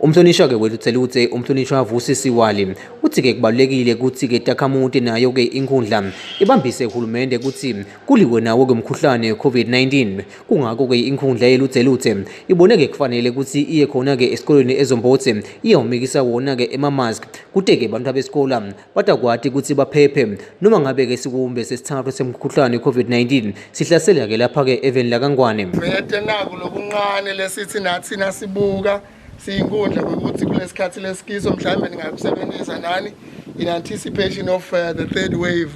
Umhlonishwa-ke weLutselutse, umhlonishwa Vusi Siwali, utsi-ke kubalulekile kutsi-ke takhamuti nayo-ke inkhundla ibambise hulumende kutsi kuliwe nawo-ke umkhuhlane we-COVID-19. Kungako-ke inkhundla yeLutselutse ibone-ke kufanele kutsi iye khona-ke esikolweni eZombodze iyewumikisa wona-ke ema-mask kute-ke bantfwana besikolo batakwati kutsi baphephe noma ngabe-ke sikumbe sesithathu semkhuhlane i-COVID-19 sihlasela-ke lapha-ke eveni lakaNgwane. Vete naku lokuncane lesithi nathi nasibuka siyinkundla kwekuthi kulesikhathi lesikiso mhlawumbe ningakusebenzisa nani in anticipation of the third wave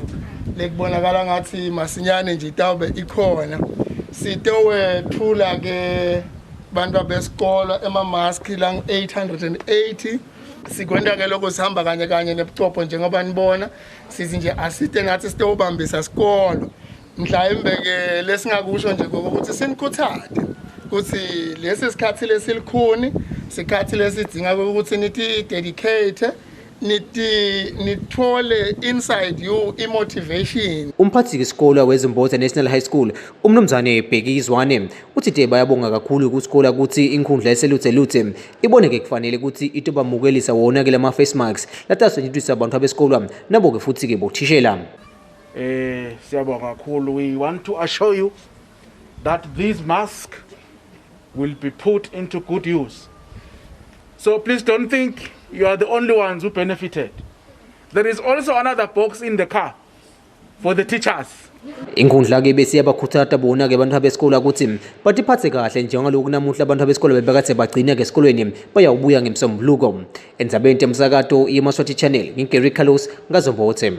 lekubonakala ngathi masinyane nje itawube ikhona. Sitowethula ke bantu besikolo ema-mask lang-880. Sikwenta-ke lokho sihamba kanye kanye nebucopho njengoba nibona, sithi nje asite nathi sitowubambisa sikolo. Mhlawumbe-ke lesingakusho nje kokuthi sinikhuthate ukuthi lesi sikhathi lesilikhuni, sikhathi lesidzinga ukuthi niti-dedicate, niti nithole inside you i-motivation. Umphathi wesikolo weZombodze National High School, umnumzane Bheki Zwane, uthi te bayabonga kakhulu kusikolo ukuthi inkhundla yaseLutselutse ibone-ke kufanele ukuthi itobamukelisa wona-ke lama-face masks latasetshenziswa abantu besikolo nabo-ke futhi-ke bothishela. Siyabonga kakhulu. We want to assure you that these masks will be put into good use. So please don't think you are the only ones who benefited. There is also another box in the car for the teachers. Inkhundla-ke bese iyabakhuthata bona-ke abantu besikolo ukuthi batiphatse kahle njengaloku namuhla abantu besikolo bebekade bagcina-ke esikolweni bayawubuya ngemsombuluko. Endzabeni temsakato yeMaswati Channel, ngingu-Gary Carlos ngaZombodze.